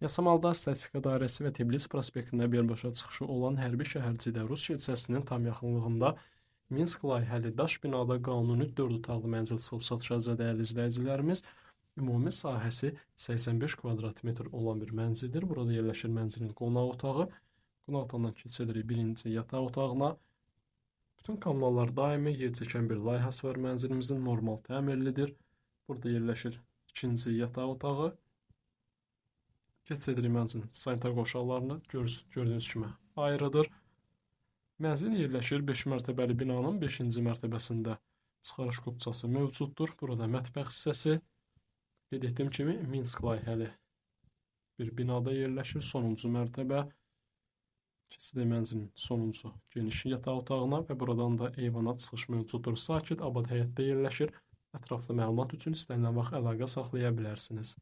Yasamalda Statistika Dairəsi və Tbilisi prospektində birbaşa çıxışı olan Hərbi şəhərcidə Rus kilsəsinin tam yaxınlığında Minsk layihəli daş binada qanuni 4 otaqlı mənzil çıxıb satışa, dəyərli izləyicilərimiz. Ümumi sahəsi 85 kvadrat metr olan bir mənzildir. Burada yerləşir mənzilin qonaq otağı. Qonaq otağından keçirik birinci yataq otağına. Bütün kommunallar daimi, yer çəkən bir layihəsi var mənzilimizin, normal təmirlidir. Burada yerləşir ikinci yataq otağı. Keçirik mənzilin sanitar qovşaqlarını, gördüyünüz kimi ayrıdır. Mənzil yerləşir 5 mərtəbəli binanın 5-ci mərtəbəsində. Çıxarış kupçası mövcuddur. Burada mətbəx hissəsi. Qeyd etdiyim kimi Minsk layihəli bir binada yerləşir. Sonuncu mərtəbə. Keçirik mənzilin sonuncu geniş yataq otağına və buradan da eyvana çıxış mövcuddur. Sakit, abad həyətdə yerləşir. Ətraflı məlumat üçün istənilən vaxt əlaqə saxlaya bilərsiniz.